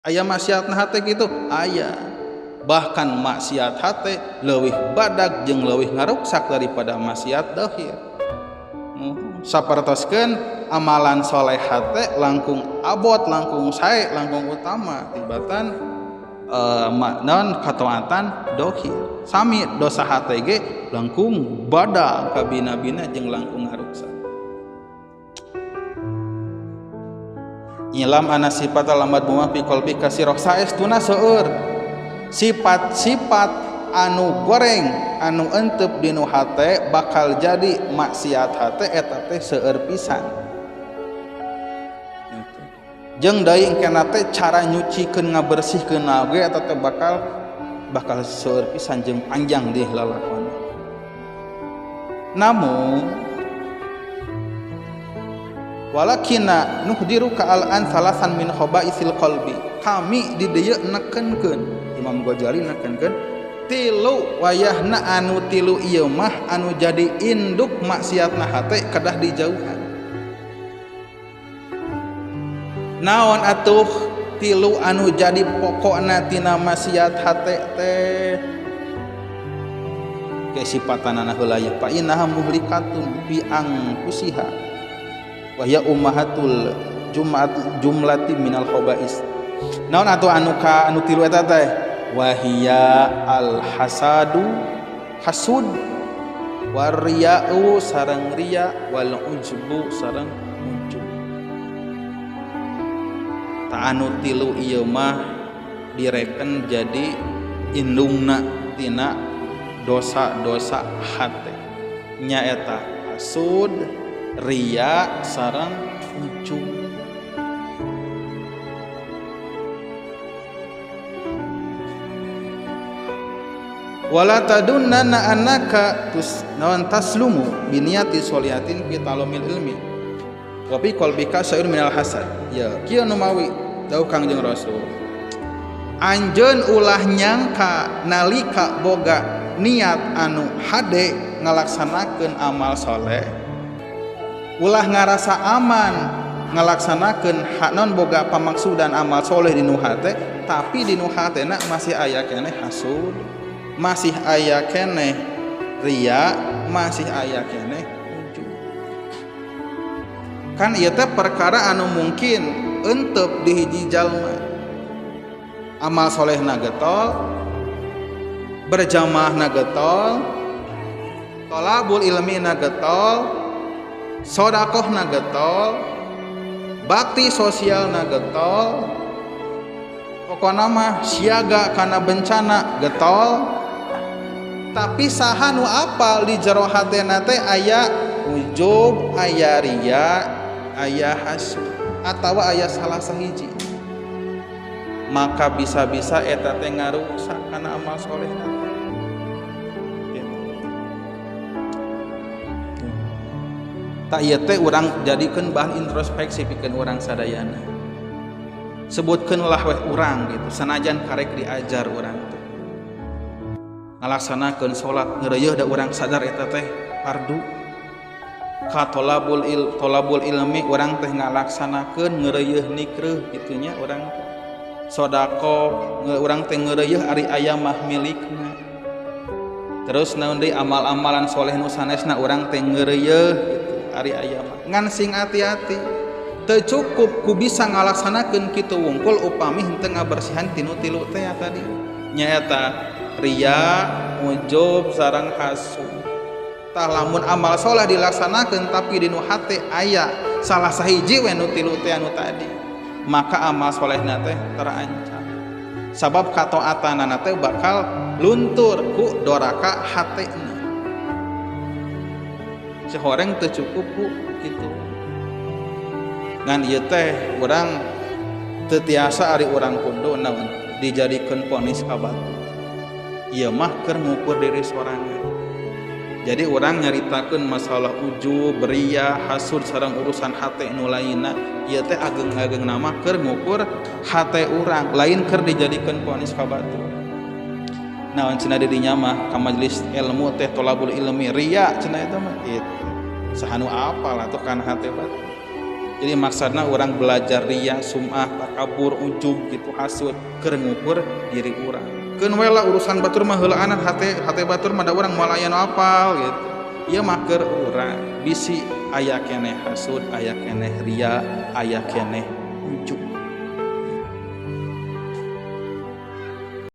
Aya maksiatna hate kitu? Aya. Bahkan maksiat hate leuwih badag jeung leuwih ngaruksak daripada maksiat dohir. Sapertoskeun amalan soleh hate langkung abot, langkung sae, langkung utama tibatan non kataatan dohir. Sami dosa hate ge langkung badag kabina-bina jeung langkung ngaruksak. Ilam ana sifat lambat buma fi qalbi kasirah saestuna seueur sifat-sifat anu goreng anu entep dinu hate bakal jadi maksiat hate eta teh seueur pisan. Jeung deui engkena teh cara nyucikeun ngabersihkeun oge eta teh bakal seueur pisan jeung panjang di lalakon. Namun walakina nuhdiruka al-an salasan min khabaisil qalbi. Kami di dieu nekenkeun, Imam Ghazali nekenkeun tilu wayahna anu tilu ieu mah anu jadi induk maksiatna hate kedah dijauhan. Naon atuh tilu anu jadi pokokna tina maksiat hate teh? Ke sipatanana heula ya, fa innaha muhlikatun fi anfusiha wa hiya ummahatul jumlati minal khabais. Naon atuh anu ka anu tilu eta teh? Wahia al hasadu hasud, wariya'u sareng riya, wal ujbu sareng ujub. Ta anu tilu ieu mah direken jadi indungna tina dosa-dosa hate, nyaeta hasud, riya sareng ujub. Wala tadunnana annaka tus naon taslumu biniyati sholihatin fi talumil ilmi wa fi qalbika syai'un minal hasad. Ya kieu nu mawi dawuh Kangjeng Rasul, anjeun ulah nyangka nalika boga niat anu hade ngalaksanakeun amal soleh, ulah ngarasa aman ngalaksanakeun hak non boga pamaksudan amal soleh di nu hate, tapi di nu hatena masih aya keneh hasud, masih aya keneh riya, masih aya keneh ujub. Kan ieu teh perkara anu mungkin entep di hiji jalma. Amal solehna getol, berjamaahna getol, tolabul ilmina getol, sodakohna getol, bakti sosialna getol, pokona mah siaga kana bencana getol. Tapi saha nu apal di jero hatena teh aya ujub, aya riya, aya hasud, atawa aya salah sahiji, maka bisa-bisa eta teh ngaruksak kana amal solehna. Tak ieu teh urang jadikeun bahan introspeksi pikeun urang sadayana. Sebutkeun lah weh urang gitu, sanajan karek diajar urang teh. Ngalaksanakeun salat ngeureuh da urang sadar eta teh fardu. Ka tolabul ilmi urang teh ngalaksanakeun ngeureuh nikreuh kitu nya urang teh. Sedekah urang teh ngeureuh ari aya mah milikna. Terus naon deui amal-amalan soleh nu sanesna urang teh ngeureuh gitu ari aya mah. Ngan sing hati-hati, teu cukup ku bisa ngalaksanakeun kitu wungkul upami henteu ngabersihan tinu tilu teh tadi, nyaeta riya, ujub sareng hasud. Tah lamun amal soleh dilaksanakeun tapi dinu hate aya salah sahiji we nu tilu teh anu tadi, maka amal solehna teh terancam. Sabab kataatanana teh bakal luntur ku doraka hatena. Sehoreng teu cukup ku kitu. Ngan ieu teh urang teu tiasa ari urang kudu naon dijadikeun ponis ka batu. Ieu mah keur ngukur diri sorangan. Jadi urang nyaritakeun masalah ujub, riya, hasud sareng urusan hate nu lainna, ieu teh ageng-ageng nama keur ngukur hate urang, lain keur dijadikeun ponis ka batu. Naon cenah di dinya mah ka majelis ilmu teh tolabul ilmi riya cenah eta mah kitu. Saha nu apal atuh kana hate batu. Jadi maksudna urang belajar riya, sum'ah, takabur, ujub gitu, hasud keur ngukur diri urang. Keun we lah urusan batur mah heulaanan, hate hate batur mah da urang moal aya nu apal gitu. Ieu mah keur urang, bisi aya keneh hasud, aya keneh riya, aya keneh ujub.